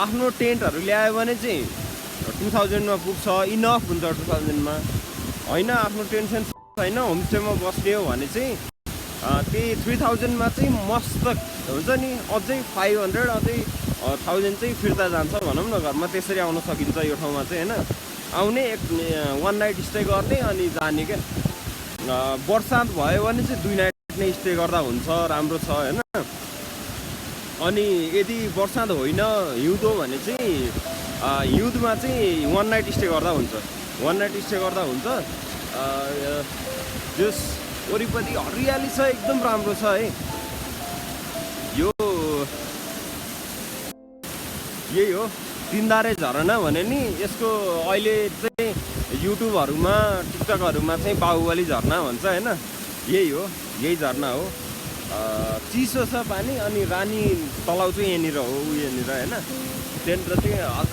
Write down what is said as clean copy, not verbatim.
आफ्नो टेन्टहरू ल्यायो भने चाहिँ 2000 मा पुग्छ, इनफ हुन्छ 2000 मा होइन। आफ्नो टेन्सन छैन, होमस्टेमा बस्ने हो भने चाहिँ त्यही 3000 मा चाहिँ मस्त हुन्छ नि। अझै 500 अझै 1000 चाहिँ फिर्ता जान्छ भनौँ न। घरमा त्यसरी आउन सकिन्छ यो ठाउँमा चाहिँ होइन। आउने one नाइट स्टे गर्ने अनि जाने क्या। बर्सात भयो भने चाहिँ 2 नाइट नै स्टे गर्दा हुन्छ, राम्रो छ होइन। अनि यदि बर्सात होइन हिउँदो भने चाहिँ हिउँदमा चाहिँ 1 नाइट स्टे गर्दा हुन्छ, 1 नाइट स्टे गर्दा हुन्छ। जस वरिपरि हरियाली छ, एकदम राम्रो छ है। यो यही हो तिनधारे झरना भने नि। यसको अहिले चाहिँ युट्युबहरूमा टिकटकहरूमा चाहिँ बाहुबली झरना भन्छ होइन। यही हो, यही झरना हो। चिसो छ पानी अनि रानी तलाउ चाहिँ यहाँनिर हो, यहाँनिर होइन। त्यहाँनिर चाहिँ